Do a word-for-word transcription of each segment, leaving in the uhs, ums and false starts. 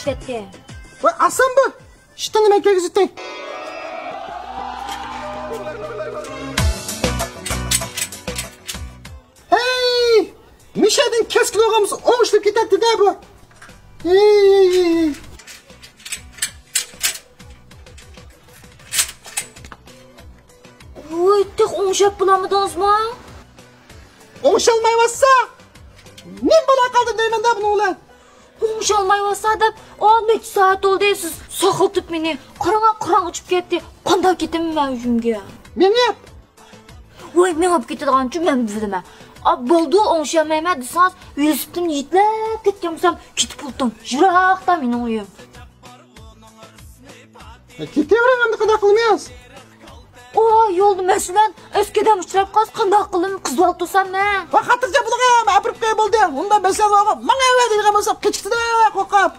كەتتى. ۋاي، ئاسان بۇ. شىتىنى مەن كىرگۈزۈۋېتەي. ھەي! مىشەدىن كەسكىن ئالغان بولسا ئوڭشىلىپ كېتەتتى-دە بۇ. ھەي! ۋوي، تېخى ئوڭشاپ بولالمىدىڭىزمۇ؟ ئوڭشالمايۋاتسا، نېمە بولا قالدىم دەيمەن-دە بۇنىڭ بىلەن. ئوڭشالمايۋاتسا دەپ، ئا، نەچچە سائەت بولدى، سىز ساقلىتىپ مېنى. قاراڭا، قاراڭ ئۇچۇپ كەتتى. قانداق كېتىمەن مەن ئۆيۈمگە؟ مېڭىپ. ۋاي، مېڭىپ كېتىدىغانچۇ مەن بىلىمەن. ئا، بولدى، ئوڭشىيالمايمەن دېسىڭىز، ۋېلىسىپىتىمنى يېتىلەپ كەتكەن بولسام، كېتىپ بولدۇم. يىراقتا مېنىڭ ئۆيۈم. ھە، كېتىۋېرىڭ ئەمدى، قانداق قىلىمىز؟ ئا، يولدا مەسىلەن، ئەسكەردە ئۇچراپ قالسا قانداق قىلىمەن، قىزىۋالىپ تۇرسام مەن؟ ۋاي، خاتىرجەم بولۇڭ، مەن ئاپىرىپ قوياي بولدى. ئۇنداق مەسىلە بارغۇ، ماڭا ئەۋە دەيدىغان بولسام قېچىپ كېتىدۇ قورقۇپ.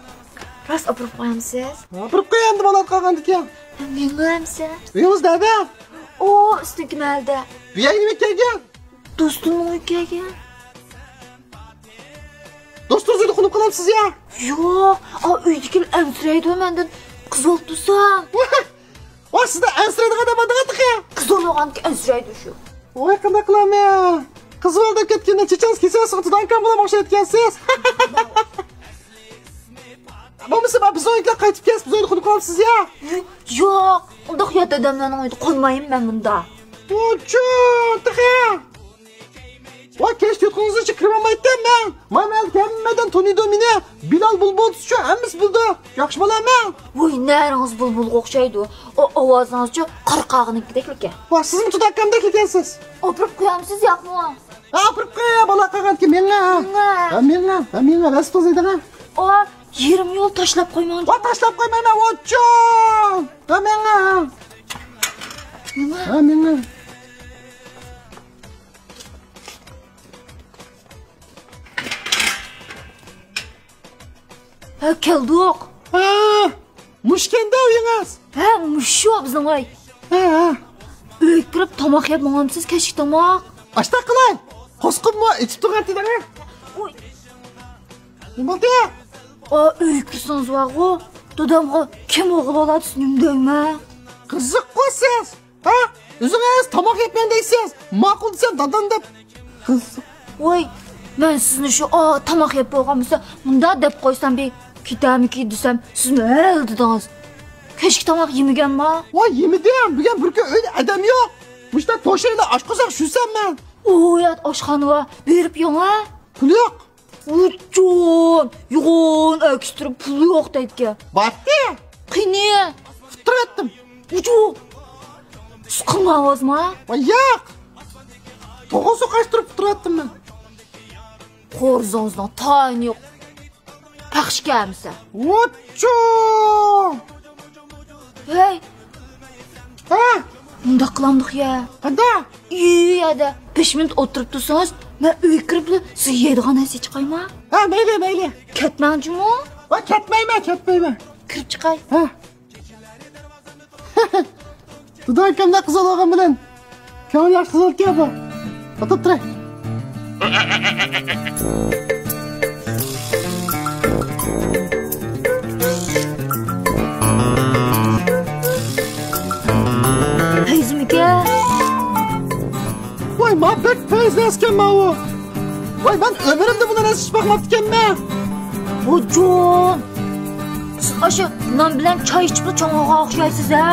راست ئاپىرىپ قويامسىز؟ ئاپىرىپ قوياي ئەمدى، بولۇپ قالغاندىكىن. مېڭەمسىز؟ ئۆيىڭىز نەدە؟ ئۇ ئۈستۈنكى مەھەللىدە. بۇ يەرگە نېمە كەلگەن؟ دوستۇمنىڭ ئۆيىگە كەلگەن. دوستىڭىز ئۆيدە قونۇپ قالامسىز يا؟ ياق، ئا، ئۆيدىكىلەر ئەنسىرەيدۇ مەندىن، قىزىۋالىپ تۇرسام. ۋاي، سىزدە ئەنسىرەيدىغان ئادەم بار دېگەن تېخى. قىزىۋالغاندىكىن ئەنسىرەيدۇ شۇ. ۋاي، قانداق قىلامەن؟ قىزىۋال دەپ كەتكەندە چېچىڭىز كېسىۋالسىڭىز، تۇدان ئاكام بىلەن ئوخشايدىكەنسىز. بولمىسا، بىزنىڭ ئۆيگە قايتىپ كەلسە، بىزنىڭ ئۆيدە قونۇپ قالامسىز يا؟ ياق، ئۇنداق يات ئادەملەرنىڭ ئۆيىدە قونمايمەن مەن مۇندا. ۋاچۇ، تېخى. ۋاي، كەچتە يۇتقىنىڭىزغىچە كىرىۋالمايتتىم مەن. مانا مەن ھەممىدىن تونۇيدۇ مېنى. بىلال بۇلبۇلچۇ ھەممىسى بىلىدۇ. ياخشى بالامەن. ۋاي، نەرىڭىز بۇلبۇلغا ئوخشايدۇ. ئۇ ئاۋازىڭىزچۇ قارا قاغىنىڭكىدەكلىكى. ۋاي، سىزمۇ تۇدان ئاكامدەكلىكەنسىز. ئاپىرىپ قويامسىز ياقمۇ؟ ھە، ئاپىرىپ قوياي، بالا قالغانكى مېڭە. مېڭە. ھە، مېڭە. ھە، مېڭە. ۋەسىپ تۇزىدىغا. ئا، يېرىم يول تاشلاپ قويماڭ. ۋاي، تاشلاپ قويمايمەن، ۋاچۇ. ھە، مېڭە. مېڭە. ھە، مېڭە. ھە، كەلدۇق. ھە، مۇشۇكەندە ئۆيىڭىز؟ ھە، مۇشۇ بىزنىڭ ئۆي. ھە، ھە. ئۆيگە كىرىپ تاماق يەپ ماڭامسىز، كەچلىك تاماق؟ ئاشتاق قىلاي. قورسىقىممۇ ئېچىپ تۇرغان تېدىڭە. ئۇي. نېمە بولدى؟ ئا، ئۆيگە كىرسىڭىز بارغۇ، دادامغا كىم ئوغۇل ئالاتسا نېمە دەيمەن؟ قىزىققۇ سىز. ھە؟ ئۆزىڭىز تاماق يەپمەن دەيسىز. ماقۇل دېسەم دادام دەپ. ۋاي، مەن سىزنى شۇ، ئا، تاماق يەپ بولغان بولسا، مۇنداق دەپ قويسام، بىر كېتەرمىكىن دېسەم، سىزمۇ ھەل دېدىڭىز. كەچلىك تاماق يېمىگەنما؟ ۋاي، يېمىدىم. بۈگۈن بىر كۈن ئۆيدە ئادەم يوق. مۇشتا توشايلا ئاشقازان شۇسام مەن. ئۇ يات ئاشخانا بار، بېرىپ يەڭ ھە. پۇل يوق. ئۇچۇن، يوغان ئەكىستۈرۈپ پۇل يوق دەيدىكەن. باتتى. قېنى؟ ئۇتتۇرۇۋەتتىم. ئۇچۇ. سىقىلما ئاۋازما؟ ۋاي ياق. توغرا سوقاشتۇرۇپ ئۇتتۇرۇۋەتتىم مەن. قورزىڭىزنىڭ تايىنى يوق. پەخىش كەمسە. ئۇچۇ. ھەي. ھە؟ مۇنداق قىلامدۇق يا. قانداق؟ ئى، يەردە بەش مىنۇت ئولتۇرۇپ تۇرسىڭىز، مەن ئۆيگە كىرىپلا سىزگە يەيدىغان نەرسە ئېچىپ قويما. ھە، مەيلى، مەيلى. كەتمەڭچىمۇ؟ ۋاي، كەتمەيمەن، كەتمەيمەن. كىرىپ چىقاي. ھە. دۇدا ئاكامدا قىز ئالغان بىلەن. كۆڭۈل ياخشى قىز ئالدىكەن بۇ. ئولتۇرۇپ تۇراي. پەيزىمىكەن؟ ۋاي، ما بەك پەيزىلىك ئەسكەن ماۋۇ. ۋاي، مەن ئۆمرۈمدە بۇنداق نەرسە ئىچىپ باقماپتىكەنمەن. ۋوجۇن! سىز ئاشۇ نان بىلەن چاي ئىچىپلا چوڭىغان ئوخشايسىز ھە؟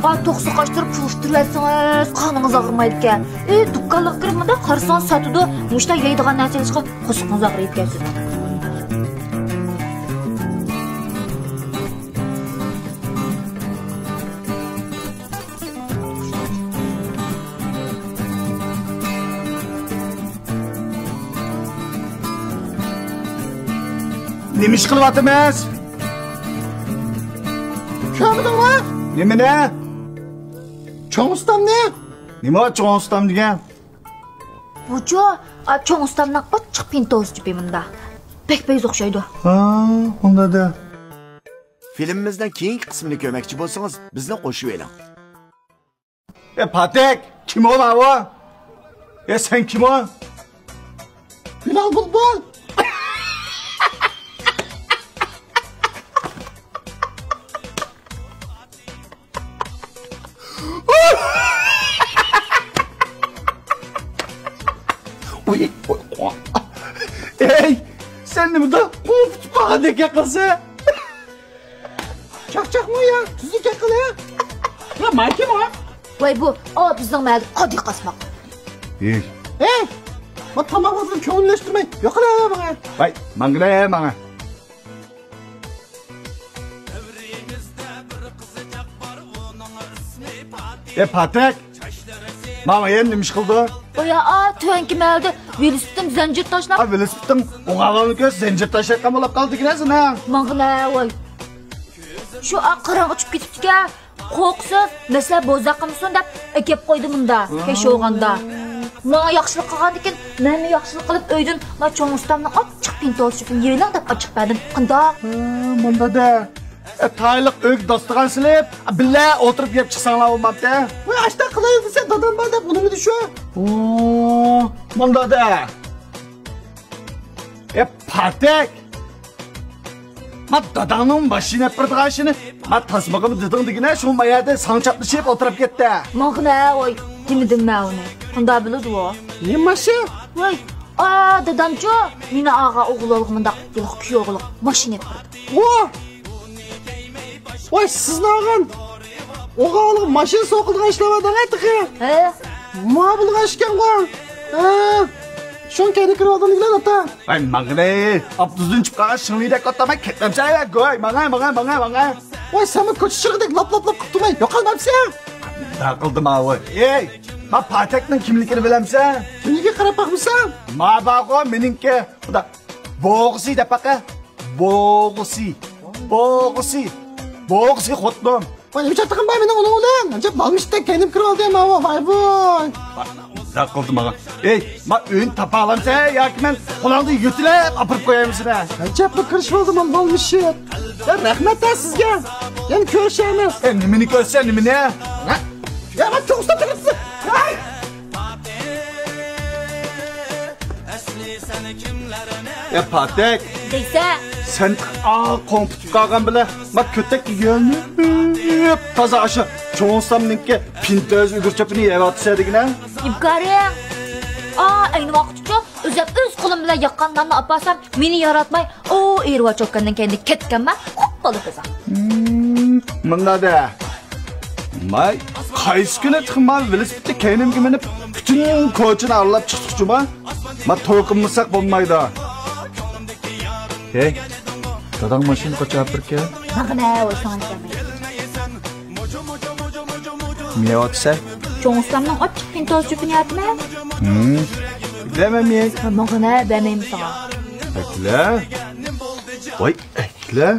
ئا، توق سوقاشتۇرۇپ پۇل ئۇتتۇرۇۋەتسىڭىز قانىڭىز ئاغرىمايدىكەن. ئى، دۇكانلىققا كىرىپ مۇنداق قارىسىڭىز ساتىدۇ، مۇشتا يەيدىغان نەرسە ئېلىشقا قورسىقىڭىز ئاغرىيدىكەن سىز. نېمە ئىش قىلىۋاتىمىز؟ كۆرمىدىڭمۇ؟ نېمىنى؟ چوڭ ئۇستامنى. نېمە چوڭ ئۇستام دېگەن؟ بۇچۇ، ئا، چوڭ ئۇستامنىڭ ئاچچىق پىنتوز جۈپى مۇندا. بەك پەيزى ئوخشايدۇ. ھا، ئۇنداق دە. فىلىمىمىزنىڭ كېيىنكى قىسمىنى كۆرمەكچى بولسىڭىز، بىزنى قوشۇۋېلىڭ. ئە، پاتەك، كىم ئۇ ماۋۇ؟ ئە، سەن كىم ئۇ؟ بىلال بۇلبۇل. ئۇي، ئۇي، ئۇي. ئەي، سەن نېمىنداق قورقۇتۇپ قالغاندەك گەپ قىلىسەن؟ چاقچاقمۇ يا؟ تۈزۈك گەپ قىل يا. يا، مايكىم ئۇ؟ ۋاي، بۇ، ئا، بىزنىڭ مەھەللىدىكى قادىي قاسماق. ئېي. ئېي، ما تاماق ۋاقتىدا كۆڭۈللەشتۈرمەي يوقىلە ماڭا. ۋاي، ماڭغىلە ماڭا. ئە، پاتەك! ماڭا يەنە نېمە ئىش قىلدى؟ ئۇ يا، ئا، تۆۋەنكى مەھەللىدە ۋېلىسىپىتىم زەنجىر تاشلاپ. ئا، ۋېلىسىپىتىڭ ئوڭاغانلىقى زەنجىر تاشلايدىغان بولاپ قالدى ئىكەن سېنىڭ. ماڭغىلە، ۋاي. شۇ، ئا، قاراڭغۇ ئۇچۇپ كېتىپتىكەن. قورقۇسىز، مەسىلە بوزەك قىلمىسۇن دەپ ئەكەپ قويدۇم مۇندا، كەچ بولغاندا. ماڭا ياخشىلىق قىلغاندىكىن، مەنمۇ ياخشىلىق قىلىپ ئۆيدىن، ما، چوڭ ئۇستامنىڭ ئاچچىق پىنتوز چۆپىنى يېۋېلىڭ دەپ ئاچىق بەردىم. قانداق؟ ھە، مۇندا دە. ئە، تايلىق ئۆيگە داستىخان سېلىپ، بىللە ئولتۇرۇپ يەپ چىقساڭلار بولمامتى؟ ۋاي، ئاشتاق قىلاي دېسە، دادام بار دەپ ئۇنىمىدى شۇ. ئۇ، مۇندا دە. ئە، پاتەك! ما داداڭنىڭ ماشىنا ئەپ بېرىدىغان ئىشىنى ما تاسمىغىمۇ دېدىڭ دېگىنە، شۇ ما يەردە ساڭا چاپلىشىپ ئولتۇرۇپ كەتتى. ماڭغىنە، ۋاي، دېمىدىم مەن ئۇنى. قانداق بىلىدۇ ئۇ؟ نېمە ماشىنا؟ ۋاي، ئا، دادامچۇ، مېنى ئاغا ئوغۇل ئالغا مۇنداق يىلقى كۈيە ئوغلىغا ماشىنا ئەپ بېرىدۇ. ۋا! ۋاي، سىزنى ئالغان ئوغۇل ئالغا ماشىنا سوقىدىغان ئىشلار بار دەڭە تېخى. ھە؟ ما بولغان ئىشكەنغۇ. ھە. شۇڭا كەينى كىرىۋالدىم دېگىلە ئاتا. ۋاي ماڭغىنى، ئاپتوبۇستىن چۈشۈپ قالغان شىڭلىدەك ئاتلىماي كەتمەمسەن، ۋە گوي، ماڭاي، ماڭاي، ماڭاي، ماڭاي. ۋاي سەنمۇ كوچا چىرىغىدەك لاپ لاپ لاپ قىلىپ تۇرماي يوقالمامسەن. نېمە قىلدىم ئاۋۇ؟ ئەي، ما پاتەكنىڭ كىملىكىنى بىلەمسەن؟ كىملىكىگە قاراپ باقمىسام؟ ما بارغۇ مېنىڭكى. بۇدا بوغۇسى دەپ باقە. بوغۇسى. بوغۇسى. بوغۇسى خوتۇنۇم. ۋاي، نېمە چاتىقىم بار مېنىڭ ئۇنىڭ بىلەن؟ ئەجەب مالمىشتەك كەينىم كىرىۋالدى ماۋۇ، ۋاي ۋاي. نېمە قىلدى ماڭا؟ ئەي، ما ئۆينى تاپالامسەن ياكى مەن قولۇڭدىن يۆتىلەپ ئاپىرىپ قويايمۇ سېنى؟ ئەجەبلا كىرىشىۋالدى مانا مالمىشىپ. يا، رەھمەت ھە سىزگە. يەنە كۆرۈشەرمىز. ئەي، نېمىنى كۆرسە نېمىنى؟ ھە؟ يا، ما چوڭ ئۇستا تېخىپسىز. ھەي! يا پاتەك! دەيسە! سەن ئا قوڭ پۈتۈپ قالغان بىلەن ما كۆتەككە يۆلىنىپ تازا ئاشۇ چوڭ ئۇستامنىڭكى پىنتۆز ئۈگۈر چۆپىنى يەۋاتىسەن دېگىنە. ئىبكارىڭ! ئا، ئەينى ۋاقىتچۇ ئۆزۈم ئۆز قولۇم بىلەن ياققان ناننى ئاپارسام مېنى ياراتماي، ئۇ ئېرىۋاچ ئوكەننىڭ كەينىدە كەتكەنمەن، قۇپقىلى قىزىڭ. مم، مۇنداق دە. ماي، قايسى كۈنى تېخى ما ۋېلىسىپىتتە كەينىمگە مىنىپ، پۈتۈن كوچىنى ئارىلاپ چىقتۇقچۇ ما؟ ما توي قىلمىساق بولمايدۇ. ھەي، داداڭ ماشىنا قاچاپ بىركەن. ماڭغىنە، ۋاي ساڭا ئىشەنمەي. نېمە يەۋاتىسەن؟ چوڭ ئۇستامنىڭ ئاچچىق پىنتوز چۆپىنى يەۋاتىمەن. ھىم. بەرمەيمەن. ماڭغىنە، بەرمەيمەن ساڭا. ئەكلە. ۋاي، ئەكلە.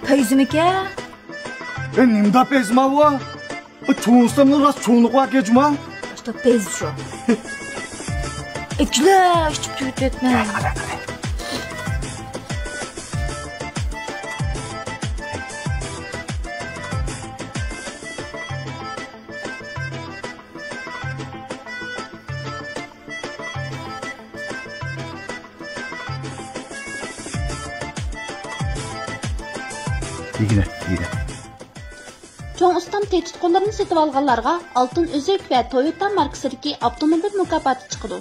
پەيزىمىكەن؟ ئە، نېمىدا پەيزىما بۇ؟ ئە، چوڭ ئۇستامنىڭ راست چوڭلۇقى باركەن جۇما. ئاشتا پەيزى شۇ. ئەكلە، ئىچىپ تۈگىتىۋەتمە. يېگىنە، يېگىنە. چوڭ ئۇستام تېتىتقۇلىرىنى سېتىۋالغانلارغا ئالتۇن ئۈزۈك ۋە تويوتا ماركىسىدىكى ئاپتوموبىل مۇكاپاتى چىقىدۇ.